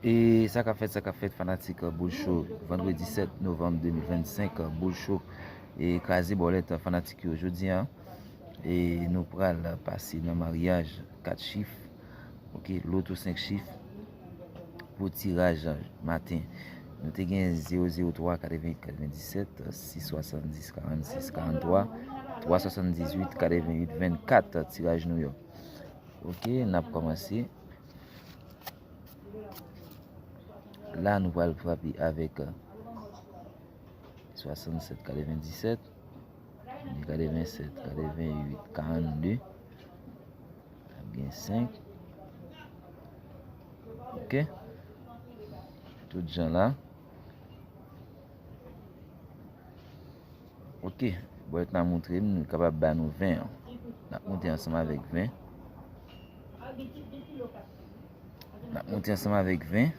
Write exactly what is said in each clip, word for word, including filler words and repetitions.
E sa k ap fèt, sa k ap fèt, fanatik Boul Cho, vandredi sèt novanm de mil vennsenk, Boul Cho, e kraze bòlèt fanatik yo jodi a. E nou pral pase nan maryaj kat chif, oke, loto senk chif pou tiraj maten. Nou te gen zewo zewo twa, katreven uit, katrevenndisèt, sis swasanndis, karannsis, karanntwa, twa swasanndizuit, katreven uit, vennkat, tiraj Nouyòk. Oke, n ap kòmanse. La, nou pral frape avèk, euh, swasannsèt, katrevenndisèt, katrevennsèt, katrevenuit, karannde. N ap gen senk. Oke. Tout jan la. Oke, bòlèt la montre m, nou kapab ba nou ven an. N ap monte ansanm avèk ven. N ap monte ansanm avèk ven.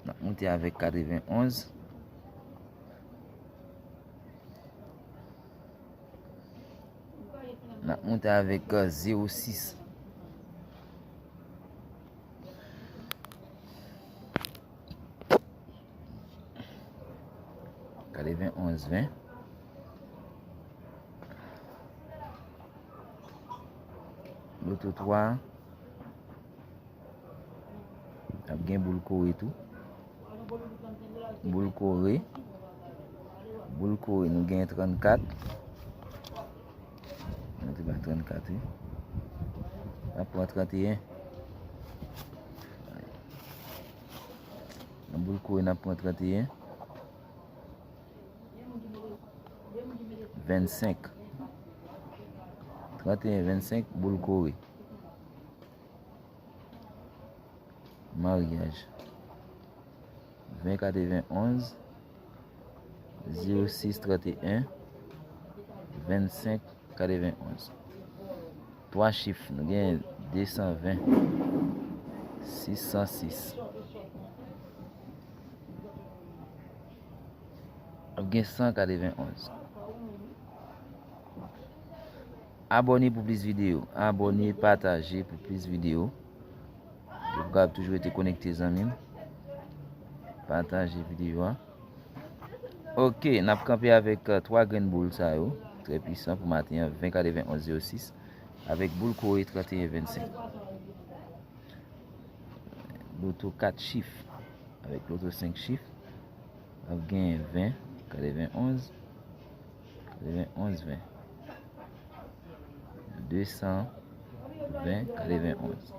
N ap monte avèk katrevenonz. N ap monte avèk, euh, zewo sis. Katrevenonz ven. Loto twa. Ap gen boul kore tou. Boul kore. Boul kore, nou gen trannkat. Nou te ba trannkat, wi. N ap pran tranteyen. Nan boul kore, n ap pran tranteyen. Vennsenk. Tranteyen, vennsenk, boul kore. Maryaj. Ven katrevenonz, zewo sis tranteyen, vennsenk katrevenonz. Twa chif, nou gen de san ven, sis san sis. Ap gen san katrevenonz. Abòne pou plis videyo. Abòne, pataje pou plis videyo. Yo pou kapab toujou rete konekte, zanmi m. Pataje videyo a. Oke, n ap kanpe avèk, euh, twa grenn boul sa yo. Trè pwisan pou maten an, ven katrevenonz zewo sis, avèk boul kore tranteyen vennsenk. Loto kat chif avèk loto senk chif. N ap gen ven, katrevenonz, katrevenonz ven. De san ven, katrevenonz.